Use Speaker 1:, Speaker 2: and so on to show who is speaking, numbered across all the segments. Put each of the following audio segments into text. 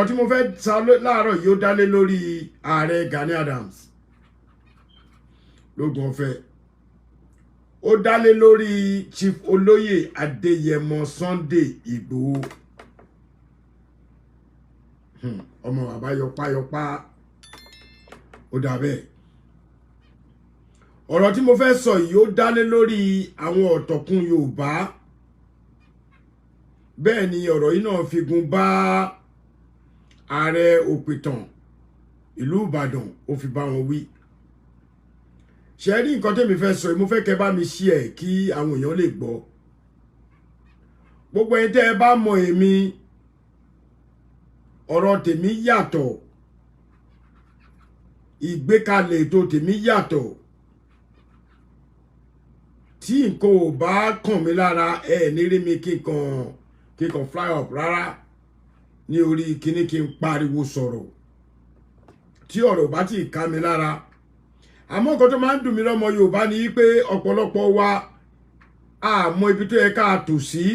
Speaker 1: Ọ̀rọ̀ tí mo fẹ́ sọ láàárọ̀ yìí, ó dálé lórí Ààrẹ Gani Adams lógun ọ̀fẹ́, ó dálé lórí Chief Olóyè Adéyẹmọ Sunday Ìgbòho, ọmọ bàbá yọpáyọpá. Ó dà bẹ́ẹ̀. Ọ̀rọ̀ tí mo fẹ́ sọ yìí, ó dálé lórí àwọn ọ̀tọ̀kùn Yorùbá. Bẹ́ẹ̀ ni ọ̀rọ̀ yìí náà fi gun bá Ààrẹ Òpìtàn ìlú Ìbàdàn, ó fi bá wọn wí. Ṣe rí nǹkan tẹ́mi fẹ́ sọ yìí, mo fẹ́ kẹ́ bá mi ṣí ẹ̀ kí àwọn èèyàn lè gbọ́. Gbogbo ẹni tẹ́ ẹ bá mọ èmi, ọ̀rọ̀ tèmi yàtọ̀, ìgbékalẹ̀ ètò tèmi yàtọ̀. Tí nǹkan ò bá kàn mí lára, ẹ ní rí mi kí n kàn fly up rárá ní orí kíní, kí n pariwo sọ̀rọ̀ tí ọ̀rọ̀ bá ti ká mi lára. Àmọ́ nǹkan tó máa ń dùn mí lọ́mọ Yorùbá ni pé ọ̀pọ̀lọpọ̀ wa, a mọ ibi tó yẹ ká tò sí.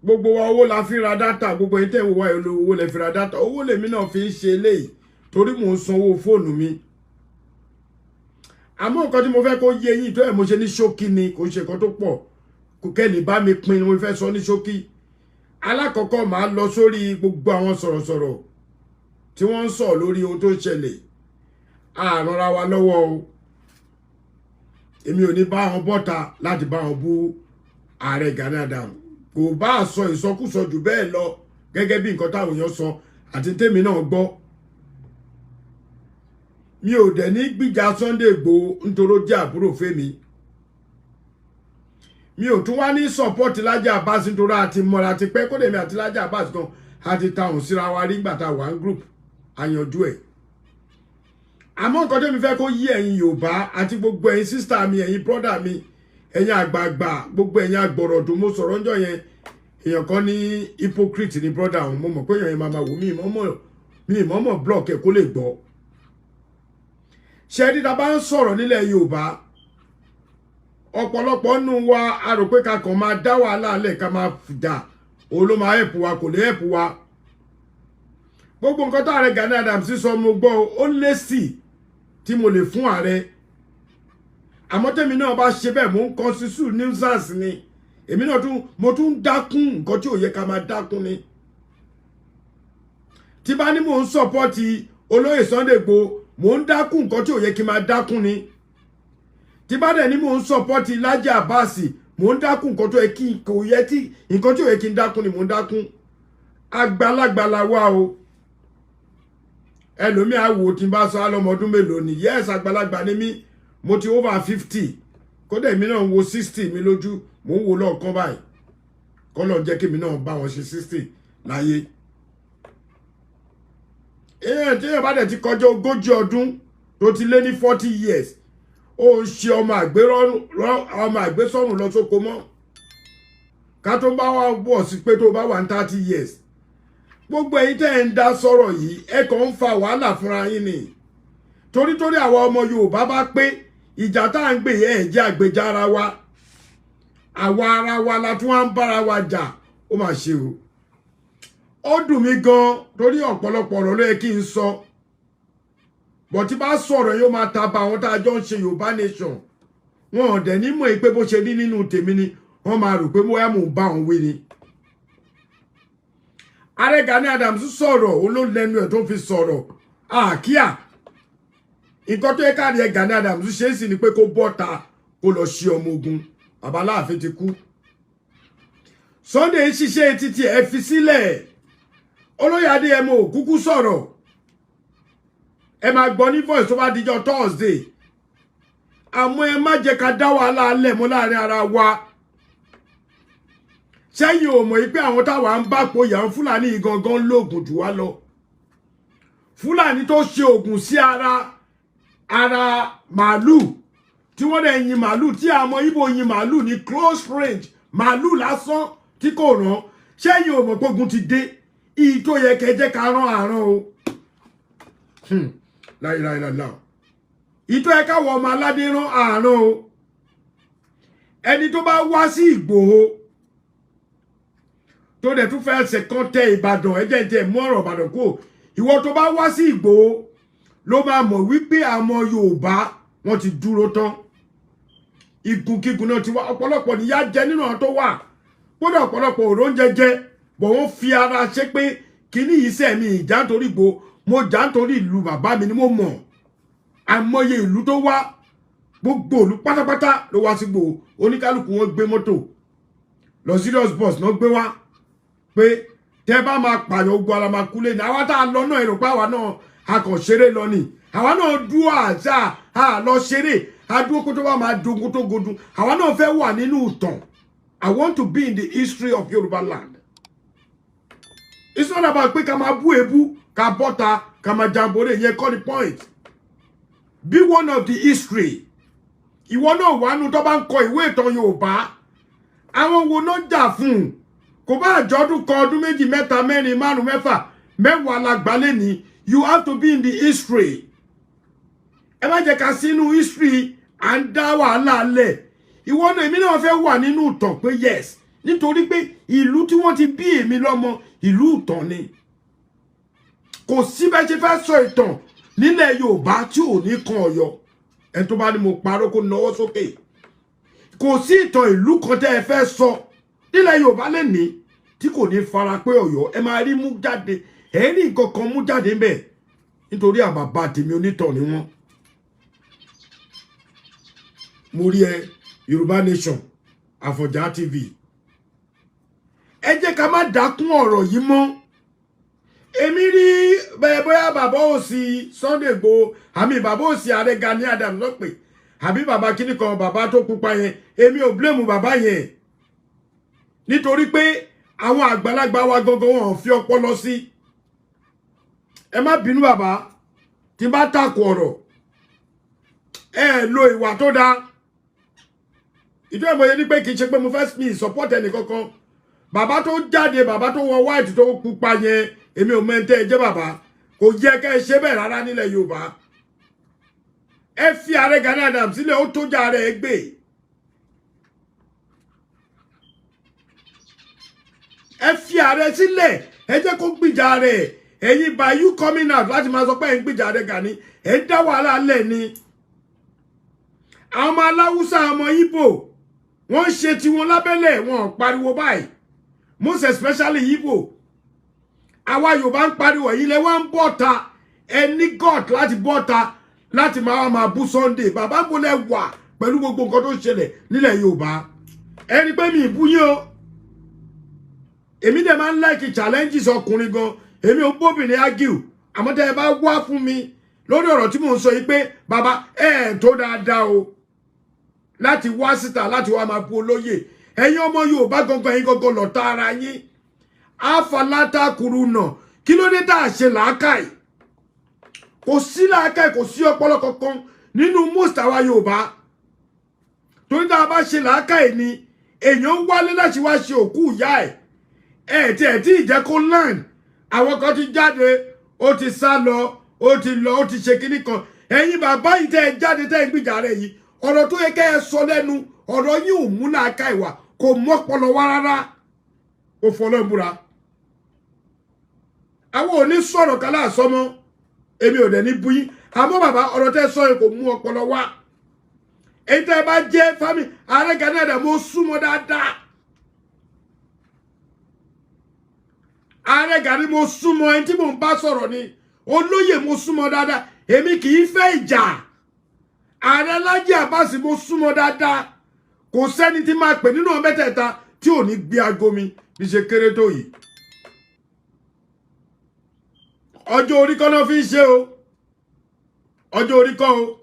Speaker 1: Gbogbo wa, owó la fi ra data. Gbogbo ẹni tẹ́ ń wá, owó lẹ fi ra data. Owó lèmi náà fi ń ṣe eléyìí torí mò ń sanwó fóònù mi. Àmọ́ nǹkan tí mo fẹ́ kó yé yín tó ẹ̀ mo ṣe ní ṣókí ni, kò ṣe nǹkan tó pọ̀, kò kẹ́lì bá mi pín ni mo fẹ́ sọ ní ṣókí. Alákọ̀ọ́kọ́, màá lọ sórí gbogbo àwọn sọ̀rọ̀sọ̀rọ̀ tí wọ́n ń sọ lórí ohun tó ń ṣẹlẹ̀. Àrànra wa lọ́wọ́ o. Èmi ò ní bá wọn bọ́ta láti bá wọn bú Ààrẹ Gani Adams. Kò bá a sọ ìsọkúsọ jù bẹ́ẹ̀ lọ, gẹ́gẹ́ bí nǹkan táwọn èèyàn sọ àti tèmi náà gbọ́. Mi ò dẹ̀ ní gbìjà Sunday Igboho nítorí ó jẹ́ àbúrò fẹ́mi. Mi ò tún wá ní support Lájí Abbas nítorí àti mọ́ra ti pẹ́. Kódé mi àti Lájí Abbas gan àti tahùn síra wa rí gbàtà wà ń group àyànjú ẹ̀. Àmọ́ nǹkan tẹ́mi fẹ́ kó yí ẹ̀yin Yorùbá àti gbogbo ẹ̀yin sister mi, ẹ̀yin brother mi, ẹ̀yin àgbààgbà, gbogbo ẹ̀yin àgbọ̀rọ̀dùn, mo sọ̀rọ̀ ńjọ́ yẹn, èèyàn kan ní hypocrite ní brother òun. Mo mọ̀ pé èèyàn yẹn máa ma wò mí ìmọ̀mọ̀ mi, ìmọ̀mọ̀ block ẹ̀ kó lè gbọ́. Ṣé dídá bá ń sọ̀rọ̀ nílẹ̀ Yorùbá, ọ̀pọ̀lọpọ̀ nù wa, a rò pé ká kàn máa dá wàhálà lẹ̀, ká máa jà, òun ló máa help wa. Kò lè help wa. Gbogbo nǹkan tó Ààrẹ Gani Adams sọ, mo gbọ́, ó lésì tí mo lè fún ààrẹ. Àmọ́ tèmi náà bá ṣe bẹ́ẹ̀, mò ń constitute nuisance ni. Èmi náà tún, mo tún ń dákún nǹkan tí ò yẹ ká máa dákún ni. Tí bá ní mò ń support Olóyè Sunday Igboho, mò ń dákún nǹkan tí ò yẹ kí n máa dákún ni. Tí bá dẹ̀ ní mò ń support Laji Abbas, mò ń dákún nǹkan tó yẹ kí kò yẹ tí nǹkan tí ò yẹ kí n dákún ni mò ń dákún. Àgbàlagbà la wá o. Ẹlòmíì á wò tí n bá sọ alọ́mọ ọdún mélòó ni. Yes, àgbàlagbà ni mí. Mo ti over 50. Kódà èmi náà ń wo 60 mi lójú, mò ń wo lọ́ọ̀kan báyìí. Kọ́lọ̀ jẹ́ kí èmi náà bá wọn ṣe 60 láyé. Èèyàn tí èèyàn bá dẹ̀ ti kọjá 40 ọdún, tó ti lé ní 40 years, ó ń ṣe ọmọ àgbésọ́rùn lọ sóko mọ́. Ká tó bá wà bọ̀ sí pé tó bá wà ní 30 years, gbogbo ẹ̀yin tẹ́ ẹ̀ ń dá sọ̀rọ̀ yìí, ẹ kàn ń fa wàhálà fúnra yín ni. Torí àwa ọmọ Yorùbá bá pé ìjà tá à ń gbè ẹ̀ jẹ́ àgbèjà ara wa, àwa ara wa la tún wá ń bára wa jà. Ó mà ṣe o. Ó dùn mí gan torí ọ̀pọ̀lọpọ̀ ọ̀rọ̀ ló yẹ kí n sọ bọ̀. Tí bá sọ̀rọ̀, yóò máa ta ba àwọn tá a jọ ń ṣe Yorùbá Nation. Wọn ò dẹ̀ ní mọ̀ pé bó ṣe rí nínú tèmi ni. Wọ́n máa rò pé bóyá mò ń bá òun wí ni. Ààrẹ Gani Adams sọ̀rọ̀, òun ló lẹ́nu ẹ̀ tó fi sọ̀rọ̀ àkíyà. Nǹkan tó yẹ káàdì ẹ̀ Gani Adams ṣe é sì ni pé kó bọ́ta, kó lọ ṣe ọmọ ogun. Bàbá Aláàfin ti kú. Sunday ń ṣiṣẹ́ títí ẹ fi sílẹ̀. Olóyè Adéyẹmọ ò kúkú sọ̀rọ̀. Ẹ máa gbọ́ ní voice tó bá dijọ́ Thursday. Àmọ́ ẹ má jẹ́ ká dá wàhálà lẹ̀ mọ́ láàrin ara wa. Sẹ́yìn ò mọ̀ pé àwọn táwa ń bá po yà ń Fúlàní gangan lóògùn jù wá lọ. Fúlàní tó ṣe oògùn sí ara màálù tí wọ́n dẹ̀ yin màálù, tí àwọn Ìgbò yin màálù ní close range, màálù lásán tí kò ràn. Sẹ́yìn ò mọ̀ pé ogun ti dé? Ìyí tó yẹ kẹ́ jẹ́ ká rán àrán o. Láìláìláìlá, ìyí tó yẹ káwọ ọmọ aládé rán àrán o. Ẹni tó bá wá sí Ìgbòho Tó dẹ̀ tún fẹ́ ẹsẹ̀ kan tẹ Ìbàdàn, ẹ jẹ́ ń tẹ mú ọ̀rọ̀ Ìbàdàn kúrò. Ìwọ tó bá wá sí Ìgbòho ló máa mọ̀ wípé àwọn Yorùbá, wọ́n ti dúró tán. Igun kígun náà ti wá. Ọ̀pọ̀lọpọ̀ níyà jẹ nínú àwọn tó wà kódà, ọ̀pọ̀lọpọ̀ òró ń jẹjẹ bọ̀. Wọ́n fi ara ṣe pé kíní yìí sẹ́mi ìjà nítorí Ìgbòho, mo jà nítorí ìlú bàbá mi ni. Mo mọ̀ àìmọye ìlú tó wá, gbogbo ìlú pátápátá ló wá sí Ìgbòho. Oníkálukú wọn gbé mọ́tò, luxurious bus náà gbé wá, pé tẹ́ bá máa pààyàn, ogun ara máa kú lé ní. Àwa tá a lọ náà, èrò pé àwa náà a kàn ṣeré lọ ni. Àwa náà dúró àṣà a lọ ṣeré, a dúró kó tó bá máa dogun tó godun. Àwa náà fẹ́ wà nínú ìtàn. I want to be in the history of Yoruba land. It's not about pé ká máa bú ebú, ká bọ́ta, ká máa jàǹbórè. Yẹn kọ́ ni point. Be one of the history. Ìwọ náà wà nù tó bá ń kọ ìwé ìtàn Yorùbá, àwọn wo náà jà fún un? Kò bá àjọdún kan, ọdún 2, 3, 4, 5, 6, 10 la gbà lẹ́ni. You have to be in the history. Ẹ má jẹ́ ká sínú history à ń dá wàhálà lẹ̀. Ìwọ náà, èmi náà fẹ́ wà nínú ìtàn pé yes, nítorí pé ìlú tí wọ́n ti bí èmi lọ́mọ, ìlú ìtàn ni. Kò sí bẹ́ẹ̀ ṣe fẹ́ sọ ìtàn nílẹ̀ Yorùbá tí ò ní kan Ọ̀yọ́. Ẹni tó bá ní mo parọ́, kó nawọ́ sókè. Kò sí ìtàn ìlú kan tẹ́ ẹ fẹ́ sọ nílẹ̀ Yorùbá lẹ́ni tí kò ní fara pé Ọ̀yọ́. Ẹ máa rí mú jáde, ẹ rí nǹkan kan mú jáde ńbẹ̀, nítorí àbàbà tèmi, onítàn ni wọ́n. Mo rí ẹ, Yorùbá Nation, Àfọ̀njá TV. Ẹ jẹ́ ká má dákún ọ̀rọ̀ yìí mọ́. Èmi rí bẹ́ẹ̀, bóyá bàbá òsì Sunday Igboho àmì bàbá òsì ààrẹ Gani Adams lọ́pẹ́, àbí bàbá kíní kan, bàbá tó pupa yẹn. Èmi ò blame bàbá yẹn, nítorí pé àwọn àgbàlagbà wa gangan, wọn ò fi ọpọlọ sí. Ẹ má bínú bàbá tí bá takò ọ̀rọ̀. Ẹ lo ìwà tó dáa. Ìjọ ìmọ̀ye ní pé kì í ṣe pé mo fẹ́ mi support ẹnì kankan. Bàbá tó jáde, bàbá tó wọ white tó pupa yẹn, èmi ò mọ ẹni tẹ́ ẹ jẹ́. Bàbá, kò yẹ kẹ́ ẹ ṣe bẹ́ẹ̀ rárá nílẹ̀ Yorùbá. Ẹ fi ààrẹ Gani Adams sílẹ̀, ó tó já ààrẹ ẹ gbé. Ẹ fi ààrẹ sílẹ̀, ẹ jẹ́ kó gbìjà rẹ̀. Ẹ̀yin, by you coming out láti máa sọ pé ẹ̀ ń gbìjà ààrẹ Gani, ẹ̀ ń dá wàhálà lẹ̀ ni. Àwọn ọmọ aláwùsá, ọmọ Ìgbò, wọ́n ń ṣe tiwọn lábẹ́lẹ̀, wọn ò pariwo báyìí, most especially Ìgbò. Àwa Yorùbá ń pariwo, èyí lẹ wá ń bọ̀ta. Ẹ ní God láti bọ̀ta láti máa wá máa bú Sunday. Bàbá, ń bolẹ̀ wà pẹ̀lú gbogbo nǹkan tó ń ṣẹlẹ̀ nílẹ̀ Yorùbá? Ẹni pé mi ì bú yín o. Èmi dẹ̀ máa ń like challenges ọkùnrin gan. Èmi ò bóbìnrin argue, àmọ́ tẹ́ ẹ bá wá fún mi lórí ọ̀rọ̀ tí mò ń sọ yìí pé bàbá ẹ ẹ̀ tó dáadáa o láti wá síta láti wá máa bu olóyè. Ẹ̀yin ọmọ Yorùbá gangan, ẹ̀yin gangan lọ̀tá ara yín. Àfàlátà kùrù nà, kí ló dé tá a ṣe làákàyè? Kò sí làákàyè, kò sí ọpọlọ kankan nínú most àwa Yorùbá. Torí tá a bá ṣe làákàyè ni, èèyàn wálé láti wá ṣe òkú ìyá ẹ̀, ẹ̀ tí ẹ̀ tí ì jẹ́ kó land. Àwọn kan ti jáde, ó ti sá lọ, ó ti lọ, ó ti ṣe kinní kan. Ẹ̀yin bàbá yìí tẹ́ ẹ jáde, tẹ́ ẹ gbìjà rẹ̀ yìí, ọ̀rọ̀ tó yẹ kẹ́ ẹ sọ lẹ́nu, ọ̀rọ̀ yìí ò mú làákàyè wá, kò mọ́pọlọ wá rárá. Ó fọlọ́ ìbúra. Àwọn ò ní sọ̀rọ̀ kálá àsọmọ́. Èmi ò dẹ̀ ní bú yín, àmọ́ bàbá, ọ̀rọ̀ tẹ́ sọ yìí kò mú ọpọlọ wá. Èyí tẹ́ ẹ bá jẹ́ family ààrẹ Gani Adams, mo súnmọ́ dáadáa. Ààrẹ Gani, mo súnmọ́. Ẹni tí mò ń bá sọ̀rọ̀ ni olóyè, mo súnmọ́ dáadáa. Èmi kì í fẹ́ ìjà. Ààrẹ Lájí Àbáàsì, mo súnmọ́ dáadáa. Kò sẹ́ni tí máa pè nínú mẹ́tẹ̀ẹ̀ta tí ò ní gbé aago mi bí ṣe kéré tó yìí. Ọjọ́ orí kọ́ náà fi ń ṣe o, ọjọ́ orí kọ́ o,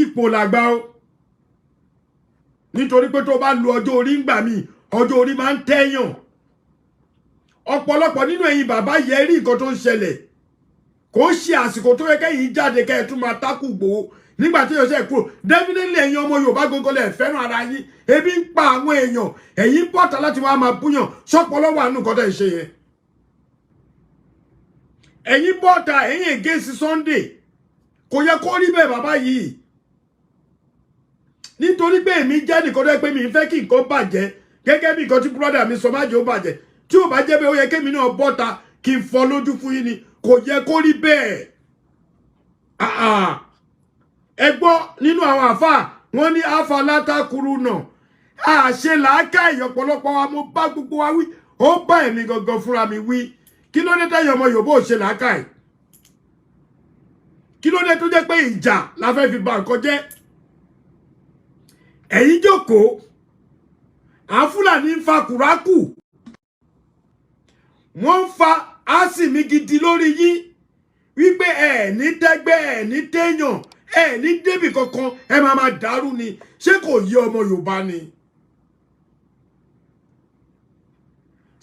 Speaker 1: ipò làgbà o. Nítorí pé tó bá lu ọjọ́ orí ń gbà mí, ọjọ́ orí máa ń tẹ́yàn. Ọ̀pọ̀lọpọ̀ nínú ẹ̀yin bàbá yẹ rí nǹkan tó ń ṣẹlẹ̀. Kò ń ṣe àsìkò tó yẹ kẹ́yìn jáde kẹ́ ẹ tún máa tákù Ìgbòho nígbà tí yóò ṣe kúrò. Definitely, ẹ̀yin ọmọ Yorùbá gógó lẹ̀ fẹ́ràn ara yín. Ebi ń pa àwọn èèyàn, ẹ̀yin bọ̀tà láti wá máa búyàn. Sọ́pọ̀lọ́ wà nù kọ́tà ìṣe yẹn. Ẹ̀yin bọ̀tà, ẹ̀yin against Sunday. Kò yẹ kó rí bẹ́ẹ̀, bàbá yìí. Nítorí pé èmi jẹ́ nìkan tó yẹ pé mi ń fẹ́ kí nǹkan bàjẹ́, gẹ́gẹ́ bí nǹkan tí brother mi sọ, má jẹ́ ó bàjẹ́. Tí ò bá jẹ́ bẹ́ẹ̀, ó yẹ kémi náà bọ́ta kí n fọ́ lójú fún yín ni. Kò yẹ kó rí bẹ́ẹ̀. Ah, ah. Ẹ gbọ́ nínú àwọn àfáà, wọ́n ní afalátàkùrù náà àṣẹ làákàyè. Ọ̀pọ̀lọpọ̀ wa, mo bá gbogbo wa wí, ó bá èmi gangan fúnra mi wí. Kí ló dé tẹ́yìn ọmọ Yorùbá ò ṣe làákàyè? Kí ló dé tó jẹ́ pé ìjà la fẹ́ fi ba nǹkan jẹ́? Ẹ̀yin jókòó, àwọn Fúlàní ń fa kùrákù, wọ́n ń fa ásìmí gidi lórí yín wípé ẹ ní tẹ́gbẹ́, ẹ ní téèyàn, ẹ ní débì kankan, ẹ máa máa dàrú ni. Ṣé kò yé ọmọ Yorùbá ni?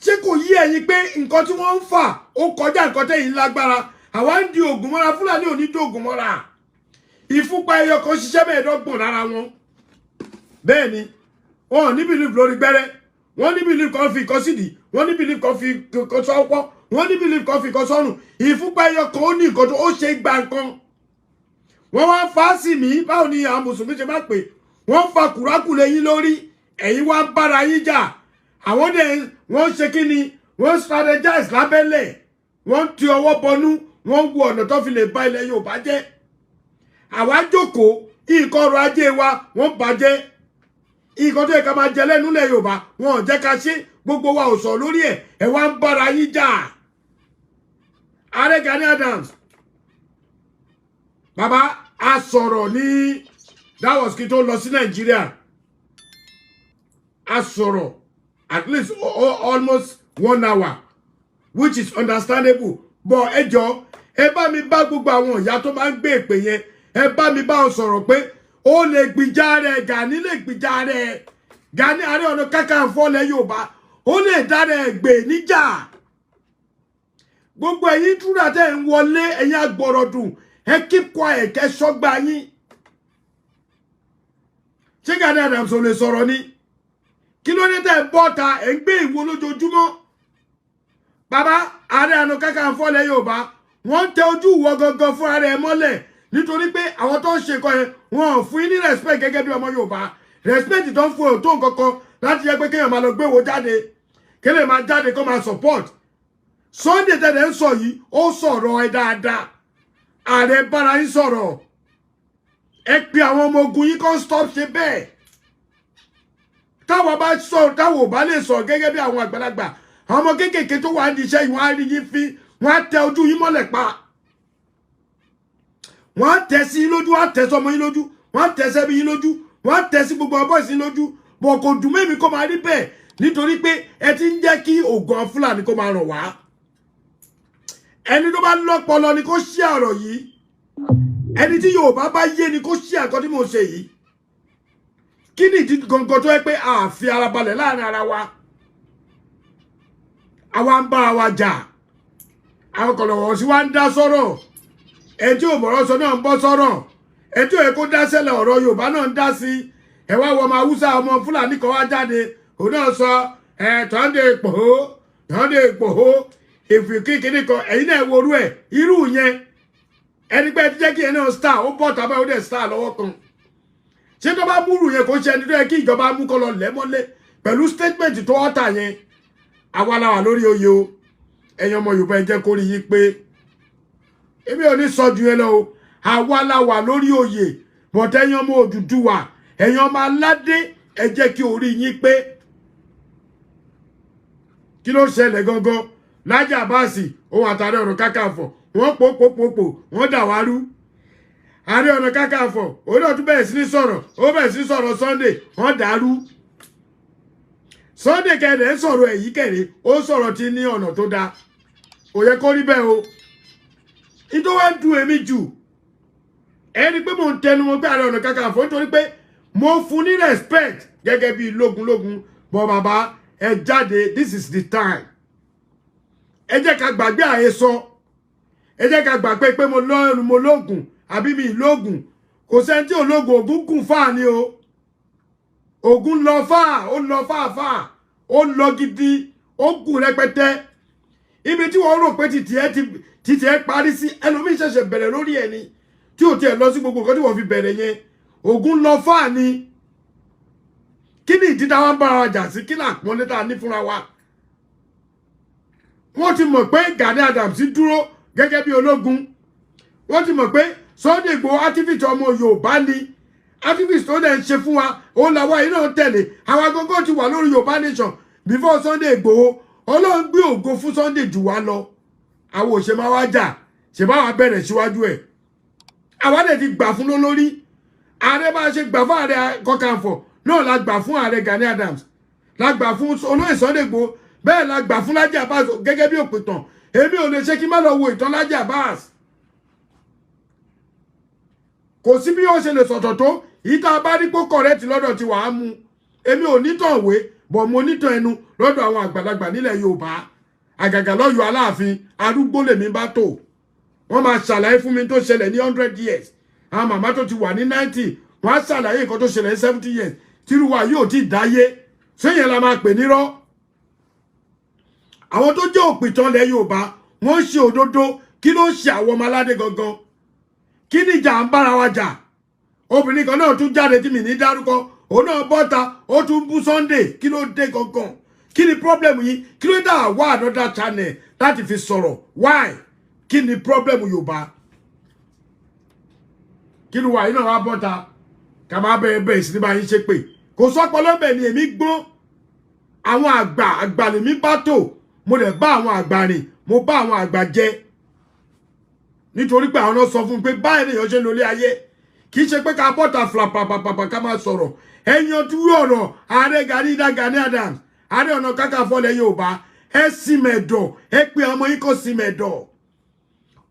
Speaker 1: Ṣé kò yé ẹ̀yin pé nǹkan tí wọ́n ń fà ó kọjá nǹkan tẹ́yìn lágbára? Àwa ń di oògùn mọ́ra, Fúlàní ò ní di oògùn mọ́ra. Ìfúnpá ẹyọ kan ṣiṣẹ́ 25 lára wọn. Bẹ́ẹ̀ ni, wọn ò ní belief lórí gbẹ́rẹ́, wọ́n ní belief kan fi nǹkan sídìí, wọ́n ní belief kan fi nǹkan sọ́pọ́, wọ́n ní belief kan fi nǹkan sọ́rùn. Ìfúnpá ẹyọ kan ó ní nǹkan tó ó ṣe gba nǹkan. Wọ́n wá ń fa sí mi. Báwo ni àwọn mùsùlùmí ṣe máa pè? Wọ́n fa kùrákù lẹ́yìn lórí, ẹ̀yin wá ń bára yín jà. Àwọn dẹ̀ wọ́n ṣe kí ni? Wọ́n strategize lábẹ́lẹ̀, wọ́n ń ti ọwọ́ bọnú, wọ́n ń wo ọ̀nà tó fi lè ba ilẹ̀ Yorùbá jẹ́. Àwa jókòó, nǹkan ọrọ̀ ajé wa wọ́n bàjẹ́, nǹkan tó yẹ ká máa jẹ lẹ́nu ilẹ̀ Yorùbá wọn ò jẹ́ ká ṣe. Gbogbo wa ò sọ lórí ẹ̀, ẹ̀ wá ń bára yín jà. Ààrẹ Gani Adams, bàbá, a sọ̀rọ̀ ní, that was kí tó lọ sí Nàìjíríà. A sọ̀rọ̀ at least almost one hour, which is understandable. But ẹ jọ, ẹ bá mi bá gbogbo àwọn ìyá tó máa ń gbé èpè yẹn, ẹ bá mi bá wọn sọ̀rọ̀ pé ó lè gbìjà rẹ̀. Gani lè gbìjà rẹ̀. Gani Ààrẹ Ọ̀nà Kakanfò ilẹ̀ Yorùbá, ó lè dá rẹ̀ gbè níjà. Gbogbo ẹ̀yin túnra tẹ́ ń wọlé, ẹ̀yin agbọ̀rọ̀dùn, ẹ keep quiet, kẹ́ sọ́gbà yín. Ṣé Gani Adams ò lè sọ̀rọ̀ ni? Kí ló dé tẹ́ ń bọ́ta, ẹ̀ ń gbé ìwo lójoojúmọ́? Bàbá Ààrẹ Ọ̀nà Kakanfò ilẹ̀ Yorùbá, wọ́n ń tẹ ojú ìwọ gangan fúnra rẹ̀ mọ́lẹ̀, nítorí pé àwọn tó ń ṣe nǹkan yẹn, wọn ò fún yín ní respect gẹ́gẹ́ bí ọmọ Yorùbá. Respect tó ń fún ò tó nǹkan kan láti yẹ pé kéèyàn máa lọ gbé wo jáde, kéèyàn máa jáde kó máa support Sunday tẹ̀lé ń sọ yìí. Ó sọ̀rọ̀ ẹ dáadáa. Ààrẹ, bára yín sọ̀rọ̀, ẹ pe àwọn ọmọ ogun yín kó stop ṣe bẹ́ẹ̀. Táwa bá sọ, táwa ò bá lè sọ gẹ́gẹ́ bí àwọn àgbàlagbà, àwọn ọmọ kéékèèké tó wà ní iṣẹ́ yìí, wọ́n á rí yín fín, wọ́n á tẹ ojú yín mọ́lẹ̀ pa, wọ́n á tẹ sí yín lójú, wọ́n á tẹ sọmọ yín lójú, wọ́n á tẹ sẹ́bi yín lójú, wọ́n á tẹ sí gbogbo ọbọ̀ sí yín lójú. Bọ̀ kò dùn mẹ́mi kó máa rí bẹ́ẹ̀, nítorí pé ẹ ti ń jẹ́ kí ògùn Fúlàní kó máa ràn wá. Ẹni tó bá lọ́pọlọ ni kó ṣí ọ̀rọ̀ yìí. Ẹni tí Yorùbá bá yé ni kó ṣí àkọ́ tí mo ṣe yìí. Kí ni ìdí gangan tó yẹ pé a fi ara balẹ̀ láàrin ara wa, àwa ń bára wa jà, àwọn kọ̀lọ̀wọ̀ sí wa ń dá sọ̀rọ̀, ẹni tí ò mọ̀rọ̀ sọ náà ń bọ́ sọ̀rọ̀, ẹni tí ò yẹ kó dá sẹ́lẹ̀ ọ̀rọ̀ Yorùbá náà ń dá sí? Ẹ wá wọ ọmọ Haúsá, ọmọ Fúlàní kan wá jáde, òun náà sọ ẹ Sunday Igboho, Sunday Igboho ìfìkíkíní kan. Ẹ̀yin náà worú ẹ̀, irú yẹn, ẹni pé ẹ ti jẹ́ kí ẹ náà star, ó bọ̀ tàbí ó dẹ̀ star lọ́wọ́ kan. Ṣé tó bá múrù yẹn, kò ṣe ẹni tó yẹ kí ìjọba mú kó lọ lẹ́mọ́lé pẹ̀lú statement tó ọ̀tà yẹn? Àwa la wà lórí oyè o. Ẹ̀yin ọmọ Yorùbá, ẹ jẹ́ kó rí yín pé èmi ò ní sọ ju yẹn lọ o. Àwa la wà lórí oyè, bọ̀tẹ́ ẹ̀yin ọmọ Odùduwà, ẹ̀yin ọmọ aládé, ẹ jẹ́ kí orí yín pé. Kí ló ṣẹlẹ̀ gangan? Lájí Àbáàsì, òun àtàrẹ Ọ̀nà Kakanfò, wọ́n pò pò pò pò, wọ́n dà wá rú. Ààrẹ Ọ̀nà Kakanfò, òun náà tún bẹ̀rẹ̀ sí ní sọ̀rọ̀, ó bẹ̀rẹ̀ sí ní sọ̀rọ̀ Sunday, wọ́n dàrú. Sunday kẹrẹ̀ ń sọ̀rọ̀ èyí kẹrẹ̀, ó sọ̀rọ̀ tí ní ọ̀nà tó dáa. Kò yẹ kó rí bẹ́ẹ̀ o. Nítorí wọ́n ń dùn èmi jù, ẹni pé mò ń tẹnu mọ́ pé Ààrẹ Ọ̀nà Kakanfò, nítorí pé mo fún ní respect gẹ́gẹ́ bí lógúnlógún bọ́. Bàbá, ẹ jáde, this is the time. Ẹ jẹ́ ká gbàgbé àhesọ, ẹ jẹ́ ká gbàgbé pé mo lọ́rùn, mo lóògùn àbí mi lóògùn. Kò sẹ́ni tí ò lóògùn. Ògùn kùn fáà ni o. Ògùn lọ fáà, ó lọ fáà fáà, ó lọ gidi, ó gùn rẹpẹtẹ. Ibi tí wọ́n rò pé títì ẹ parí sí, ẹlòmíín ṣẹ̀ṣẹ̀ bẹ̀rẹ̀ lórí ẹ̀ ni, tí ò tiẹ̀ lọ sí gbogbo nǹkan tí wọ́n fi bẹ̀rẹ̀ yẹn. Ògùn lọ fáà ni. Kí ni ìdí táwa ń bára wa jà sí? Kí ni àpọ́nlé tá a ní fúnra wa? Wọ́n ti mọ̀ pé Gani Adams dúró gẹ́gẹ́ bí ológun. Wọ́n ti mọ̀ pé Sunday Igboho, activist ọmọ Yorùbá ni. Activist tó dẹ̀ ń ṣe fún wa, òun làwa yìí náà tẹ̀lé. Àwa gógó ti wà lórí Yorùbá Nation before Sunday Igboho. Ọlọ́run gbé ògo fún Sunday jù wá lọ. Àwọn òṣè máa wá jà ṣe bá wa bẹ̀rẹ̀ síwájú ẹ̀. Àwa dẹ̀ ti gbà fún lólórí ààrẹ. Bá a ṣe gbà fún Ààrẹ Kakanfò náà la gbà fún Ààrẹ Gani Adams, la gbà fún olóyè Sunday Igboho, bẹ́ẹ̀ la gbà fún Laji Abbas gẹ́gẹ́ bí òpìtàn. Èmi ò lè ṣe kí n má lọ wo ìtàn Laji Abbas. Kò sí bí ó ṣe lè sọ̀tọ̀ tó ìta bá rí pé correct lọ́dọ̀ tí wàá mú. Èmi ò nítàn wé bọ̀, mo nítàn ẹnu lọ́dọ̀ àwọn àgbàlagbà nílẹ̀ Yorùbá, àgàgà lọ́yọ̀ Aláàfin. Arúgbó lèmi bá tò, wọ́n máa ṣàlàyé fún mi tó ṣẹlẹ̀ ní 100 years. Àwọn màmá tó ti wà ní 90, wọ́n á ṣàlàyé nǹkan tó ṣẹlẹ̀ ní 70 years tírú wa yóò ti dáyé sẹ́yìn la máa pè nírọ́. Àwọn tó jẹ́ òpìtàn lẹ̀ Yorùbá, wọ́n ń ṣe òdodo. Kí ló ń ṣe àwọn ọmọ aládé gangan? Kí ni ìjà ń bára wa jà? Obìnrin kan náà tún jáde tí mi ní dárúkọ, òun náà bọ́ta, ó tún bú Sunday. Kí ló dé gangan? Kí ni problem yìí? Kí ló dá wá another channel láti fi sọ̀rọ̀? Why? Kí ni problem Yorùbá? Kí ló wà yìí náà wá bọ́ta ká máa bẹ̀rẹ̀ bẹ̀rẹ̀ sí ní bá yín ṣe pé kò sọ́pọ̀ lọ́bẹ̀ ni. Èmi gbọ́n, àwọn àgbà àgbà lèmi bá tò. Mo dẹ̀ bá àwọn àgbà rìn, mo bá àwọn àgbà jẹ, nítorí pé àwọn náà sọ fún mi pé báyìí lèèyàn ṣe ń lólé ayé. Kì í ṣe pé ká bọ́ta flapapapapa ká máa sọ̀rọ̀. Ẹ̀yàn tí ọ̀rọ̀ Ààrẹ Gani Gani Adams, Ààrẹ Ọ̀nà Kakanfò ilẹ̀ Yorùbá, ẹ sì mẹ̀dọ̀, ẹ pé ọmọ yín kò sí mẹ̀dọ̀.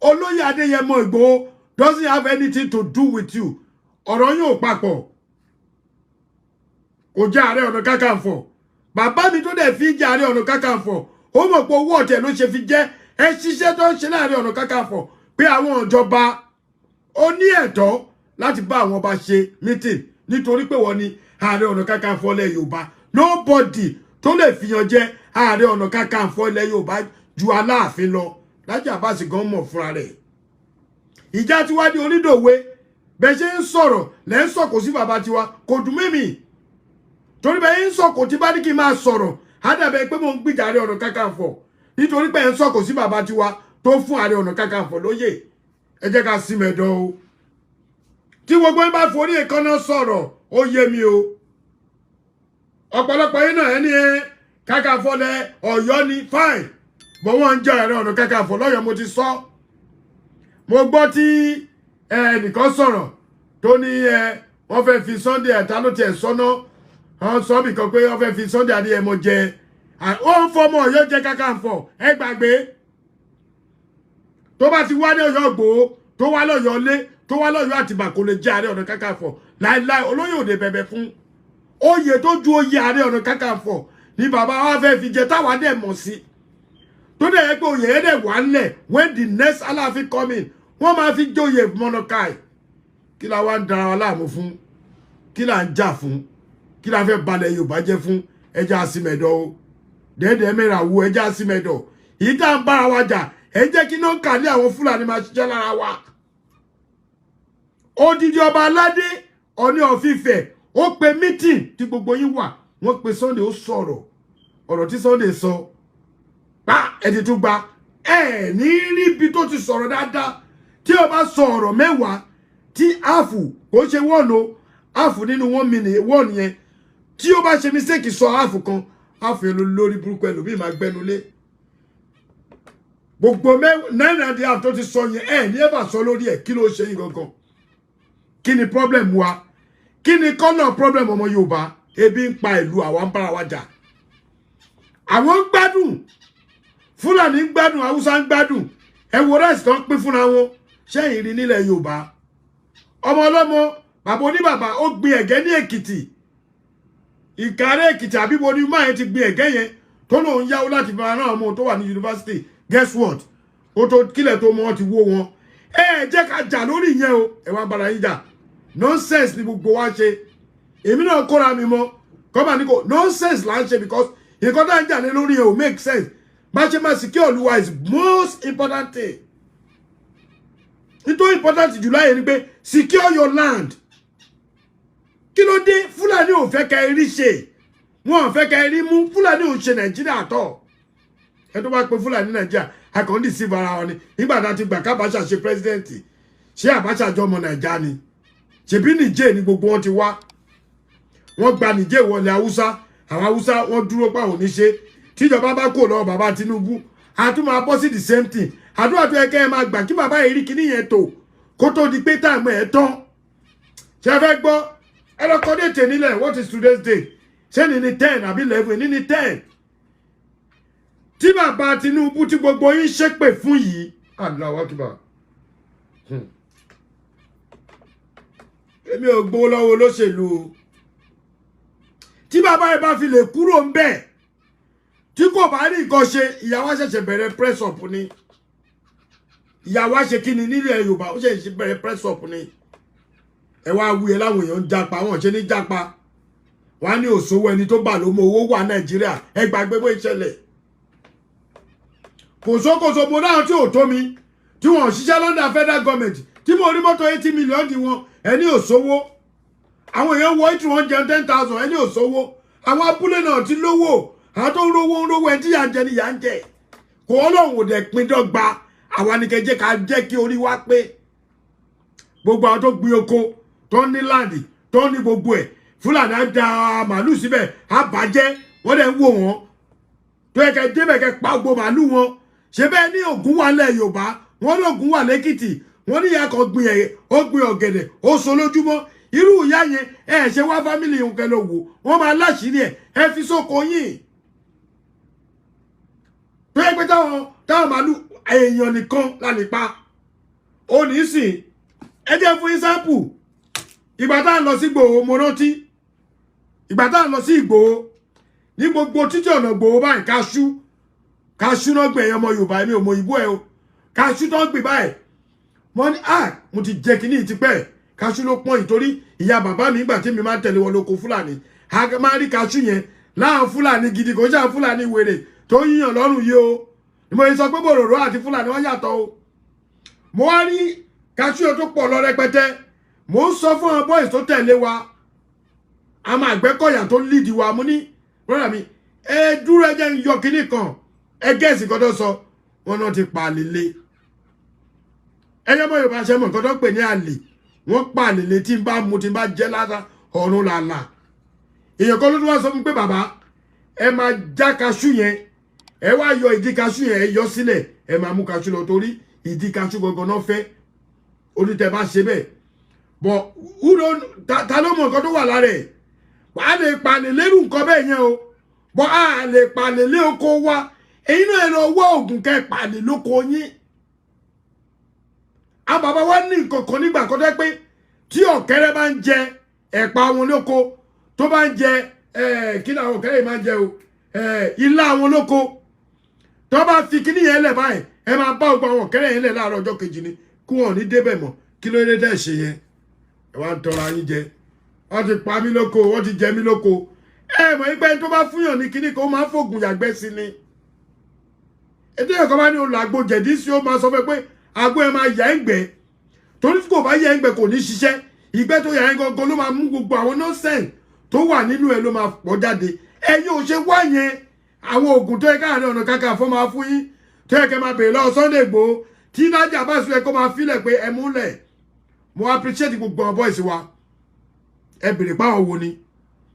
Speaker 1: Olóyè Adéyẹmọ Ìgbòho doesn't have anything to do with you. Ọ̀rọ̀ yóò papọ̀. Kò jẹ́ Ààrẹ Ọ̀nà Kakanfò. Bàbá mi tó dẹ̀ fi jẹ́ Ààrẹ Ọ̀nà Kakanfò, ó mọ̀ pé owó ọ̀tẹ̀ ló ṣe fi jẹ́. Ẹ ṣiṣẹ́ tó ń ṣe láàrin Ọ̀nà Kakanfò pé àwọn ìjọba ó ní ẹ̀tọ́ láti bá àwọn ọba ṣe meeting, nítorí pé wọ́n ní Ààrẹ Ọ̀nà Kakanfò ilẹ̀ Yorùbá. Nobody tó lè fìyàn jẹ Ààrẹ Ọ̀nà Kakanfò ilẹ̀ Yorùbá ju Aláàfin lọ. Lájí Abbas gan mọ̀ fúnra rẹ̀. Ìjà tiwa di onídòwe. Bẹ́ẹ̀ ṣe ń sọ̀rọ̀ lẹ́ ń sọ̀kò sí bàbá tiwa, kò dùn mímì, torí bẹ́ẹ̀ ń sọ̀kò tí bá ní kí n máa sọ̀rọ̀, á dàbẹ̀ pé mò ń gbìjà Ààrẹ Ọ̀nà Kakanfò, nítorí pé ẹ̀ ń sọ̀kò sí bàbá tiwa tó fún Ààrẹ Ọ̀nà Kakanfò lóyè. Ẹ jẹ́ ká sí mẹ́dọ̀ o. Tí gbogbo yín bá forí èékánná sọ̀rọ̀, ó yé mi o. Ọ̀pọ̀lọpọ̀ yín náà, ẹni ẹ Kakanfò lẹ Ọ̀yọ́ ni, fine, bọ́ wọ́n ń jẹ́ Ààrẹ Ọ̀nà Kakanfò lọ́yọ̀ọ́. Mo ti sọ, mo gbọ́ tí ẹnìkan sọ̀rọ̀ tó ní ẹ wọ́n fẹ́ fi Sunday ẹ̀ta ló tiẹ̀ sọ́nà. Wọ́n sọ bìkan pé wọ́n fẹ́ fi Sunday Adéyẹmọ jẹ, ó ń fọmọ Ọ̀yọ́ jẹ Kakanfò. Ẹ gbàgbé, tó bá ti wá ní Ọ̀yọ́ Ìgbòho, tó wá lọ́yọ̀ọ́ lé, tó wá lọ́yọ̀ọ́ Àtìbà, kò lè jẹ́ Ààrẹ Ọ̀nà Kakanfò láéláé. Olóyè òde bẹ̀bẹ̀ fún oyè tó ju oyè Ààrẹ Ọ̀nà Kakanfò ní bàbá wa fẹ́ fi jẹ, táwa dẹ̀ mọ̀ sí, tó dẹ̀ yẹ pé oyè yẹn dẹ̀ wà ńlẹ̀. When the next Aláàfin come in, wọ́n máa fi jóyè mọ́nàkáì. Kí la wá ń dara wa láàmú fún? Kí la ń jà fún? Kí la fẹ́ balẹ̀ Yorùbá jẹ́ fún? Ẹja àsìmẹ̀dọ̀ o. Dẹ́ẹ̀dẹ́ mẹ́ra wo ẹja àsìmẹ̀dọ̀ yìí tá à ń bára wa jà. Ẹ jẹ́ kí náà kàlẹ́ àwọn Fúlàní máa ṣiṣẹ́ lára wa. Odidi ọba aládé, Ọọ̀ni of Ifẹ̀, ó pe meeting tí gbogbo yín wà. Wọ́n pe Sunday, ó sọ̀rọ̀. Ọ̀rọ̀ tí Sunday sọ pa ẹ ti tún gba ẹ ní ríbi tó ti sọ̀rọ̀ dáadáa. Tí o bá sọ ọ̀rọ̀ 10, tí half kò ṣe one o, half nínú 1 minute one yẹn, tí o bá ṣe mistake sọ half kan, half yẹn lórí burúkú ẹlòmíì máa gbẹnu lé. Gbogbo nine and a half tó ti sọ yẹn, ẹ ní ẹ bá sọ lórí ẹ. Kí ló ṣe yín gangan? Kí ni problem wa? Kí ni kọ́nà problem ọmọ Yorùbá? Ebi ń pa ìlú, àwa ń bára wa jà. Àwọn ń gbádùn, Fúlàní ń gbádùn, Haúsá ń gbádùn. Ẹ wo rice tó ń pín fúnra wọn ṣẹ́yìn rí nílẹ̀ Yorùbá. Ọmọ ọlọ́mọ, bàbá oníbàbà, ó gbin ẹ̀gẹ́ ní Èkìtì, Ìkàrẹ́ Èkìtì àbíbo ni máa yẹn ti gbin ẹ̀gẹ́ yẹn, tó lóun yáwó láti fi rán ọmọ tó wà ní yunifásitì. Guess what? Ó tó kílẹ̀ tó mọ́, wọn ti wó wọn. Ẹ jẹ́ ká jà lórí ìyẹn o. Ẹ wá bára yín jà. Nonsense ni gbogbo wa ṣe. Èmi náà kóra mi mọ́ kọ́mà ní kò nonsense là ń ṣe, because nǹkan tá ń jà lé lórí yẹn ò make sense. Bá ṣe máa secure Olúwa is most important thing. Nítorí important jù láyé ni pé secure your land. Kí ló dé? Fúlàní ò fẹ́ kẹ́ ẹ rí ṣe, wọn ò fẹ́ kẹ́ ẹ rí mú. Fúlàní ò ń ṣe Nàìjíríà tọ̀. Ẹ tó bá pe Fúlàní Nàìjíríà, a kàn ń deceive ara wa ni. Nígbà tá a ti gbà kábàṣà ṣe president, ṣé Abacha jọ ọmọ Nàìjà ni? Ṣèbí Nìjẹ́ ni gbogbo wọn ti wá. Wọ́n gba Nìjẹ́ wọlé Haúsá. Àwọn Haúsá wọ́n dúró pa òní ṣe. Tíjọba bá kó lọ́wọ́ bàbá Tinubu, a tún máa bọ́ sí the same thing. Àdúrà tó yẹ kẹ́ ẹ máa gbà kí bàbá yìí rí kíní yẹn tó kó tó di pé time ẹ̀ tán. Ṣe fẹ́ gbọ́? Ẹ lọ kọ́ date nílẹ̀. What is today's date? Ṣé ní 10 àbí 11? Ní 10 tí bàbá Tinubu tí gbogbo yín ṣépè fún yìí, Allahu Akbar. Èmi ò gbowó lọ́wọ́ olóṣèlú o. Tí bàbá yìí bá fi lè kúrò ń bẹ̀, tí kò bá rí nǹkan ṣe, ìyàwó ṣẹ̀ṣẹ̀ bẹ̀rẹ̀ press up ni. Ìyàwó ṣe kí ni nílẹ̀ Yorùbá? Ó ṣẹ̀ṣẹ̀ bẹ̀rẹ̀ press up ni. Ẹ wá wí ẹ láwọn èèyàn ń japa. Wọn ṣe ní japa. Wọn á ní òṣòwò ẹni tó bà ló mọ owó wà Nàìjíríà. Ẹ gbàgbé bó ìṣẹ̀lẹ̀ kòsókòsó. Mo náà tí ò tó mi tí wọn ò ṣiṣẹ́ London federal government, tí mo rí mọ́tò 80 million di wọn. Ẹni òṣòwò, àwọn èèyàn wọ ìtù wọn jẹun 10,000. Ẹni òṣòwò, àwọn abúlé náà ti lówó. Àwọn tó ń rówó ń rówó. Ẹni tí yà ń jẹ ni yà ń jẹ. Kò Ọlọ́run ò dẹ̀ pín dọ́gba. Àwa ni kẹjẹ ká jẹ́ kí orí wa pé. Gbogbo àwọn tó gbin oko, tó ní land, tó ní gbogbo ẹ̀, Fúlàní á da màálù síbẹ̀, á bàjẹ́. Wọ́n dẹ̀ ń wò wọ́n. Tó yẹ kẹ́ débẹ̀, kẹ́ pa gbogbo màálù wọn. Ṣe bẹ́ẹ̀ ní Ògùn wà lẹ̀ Yorùbá, wọ́n ní Ògùn wà lẹ́kìtì. Wọ́n ní ìyá kan gbin ẹ̀, ó gbin ọ̀gẹ̀dẹ̀, ó so lójúmọ́. Irú ìyá yẹn, ẹ ṣe wá family nǹkan lọ wò wọ́n, máa láṣìírí ẹ̀. Ẹ fi sóko yín tó yẹ pé táwọn màálù èèyàn nìkan la lè pa. Ó ní sìn, ẹ jẹ́ fún example. Ìgbà tá à ń lọ sí Ìgbòho, mo rántí ìgbà tá à ń lọ sí Ìgbòho, ní gbogbo títí ọ̀nà Ìgbòho báyìí, kaṣú, kaṣú náà gbẹ̀. Ẹ̀yàn ọmọ Yorùbá, èmi ò mọ ìbò ẹ̀ o. Kaṣú tó ń gbìn báyìí, mo ní à mo ti jẹ kínní tipẹ́. Kaṣú ló pọ́n ìtorí ìyá bàbá mi. Ìgbà tí mi máa ń tẹ̀lé wọn lóko Fúlàní, a máa rí kaṣú yẹn láwọn Fúlàní gidi. Kò ṣe àwọn Fúlàní wèrè tó yíyàn lọ́rùn yìí o. Ni mo sọ pé bòròró àti Fúlàní wọ́n yàtọ̀ o. Mo wá rí kaṣú yẹn tó pọ̀ lọ rẹpẹtẹ. Mo ń sọ fún àwọn boys tó tẹ̀lé wa, àwọn Àgbẹ̀kọ̀yà tó lead wa. Mo ní, "Brother mi, ẹ dúró, ẹ jẹ́ ń yọ kinní kan." Ẹ guess kan tó sọ. Wọn náà ti pa àlè. Ẹyẹ mọ Yorùbá, ṣe mọ nǹkan tó ń pè ní àlè? Wọ́n pa àlè tí ń bá mu, tí ń bá jẹ́ lásán, ọ̀run làlà. Èèyàn kan ló tún wá sọ fún mi pé, "Bàbá, ẹ máa já kaṣú yẹn, ẹ wá yọ ìdí kaṣú yẹn, ẹ yọ sílẹ̀, ẹ máa mú kaṣú lọ, torí ìdí kaṣú gangan náà fẹ́." Onítẹ̀ bá ṣe bẹ́ẹ̀ bọ̀, ta ló mọ nǹkan tó wà lára ẹ̀? Wàá lè palè lérú nǹkan bẹ́ẹ̀ yẹn o, bọ́ a lè palè lé oko wa. Èyí náà, ẹ lọ wá oògùn kẹ́ palè lóko yín. Àwọn bàbá wa ní nǹkan kan nígbà kan tó pé tí ọ̀kẹ́rẹ́ bá ń jẹ ẹ̀pà wọn lóko, tó bá ń jẹ, kí ni àwọn ọ̀kẹ́rẹ́ yìí máa ń jẹ o, ilá wọn lóko, tó bá fi kíní yẹn lẹ̀ báyìí, ẹ máa bá gbogbo àwọn ọ̀kẹ́rẹ́ yẹn lẹ̀ láàárọ̀ ọjọ́ kejì ni, kí wọn ò ní débẹ̀ mọ́. Kí ló dé tẹ̀ ṣe yẹn? Ẹ wá ń tọrọ ayín jẹ. Wọ́n ti pa mí lóko, wọ́n ti jẹ mí lóko. Ẹ mọ̀ pé tó bá fúnyàn ní kíní kan, ó máa ń fògùn yàgbẹ́ sí ni. Ètò ẹ̀kọ́ bá ní olù àgbo jẹ̀dí sí, ó máa sọ fún ẹ pé àgbo ẹ máa yà ẹ́ ń gbẹ́, torí tí kò bá yà ẹ́ ń gbẹ́, kò ní ṣiṣẹ́. Ìgbẹ́ tó yà ẹ́ gangan ló máa mú gbogbo àwọn nonsense tó wà nínú ẹ, ló máa pọ̀ jáde. Ẹ̀yin ò ṣe wá yẹn. Àwọn oògùn tó yẹ káàrin ọ̀nà kakanfò máa fún yín, tó yẹ kẹ́ máa bèèrè lọ́wọ́ Sunday Igboho, tí nájà bá sọ, ẹ kó máa filẹ̀ pé ẹ múlẹ̀. Mo appreciate gbogbo àwọn boys wa. Ẹ bèrè páwọn wo ni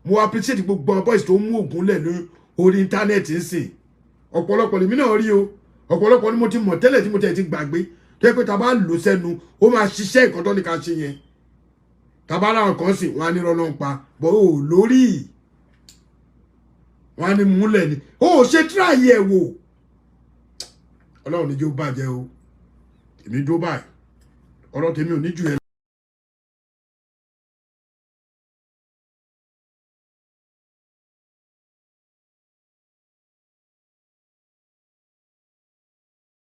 Speaker 1: mo appreciate. Gbogbo àwọn boys tó mú oògùn lẹ̀ ní orí internet ń sìn, ọ̀pọ̀lọpọ̀ lèmi náà rí o. Ọ̀pọ̀lọpọ̀ ni mo ti mọ̀ tẹ́lẹ̀ tí mo tẹ̀ ti gbàgbé, tó yẹ pé tá a bá lò sẹ́nu, ó máa ṣiṣẹ́ nǹkan tó ní ká ṣe yẹn. Tá a bá ráwọn kan sì, wọn á ní rọ́nà ń pa bọ́ ò lórí, wọn á ní múlẹ̀ ni ó ṣe try ẹ̀ wò. Ọlọ́run ní jẹ́ ó bàjẹ́ o. Èmi dúró báyìí, ọ̀rọ̀ tèmi ò ní jù ẹ.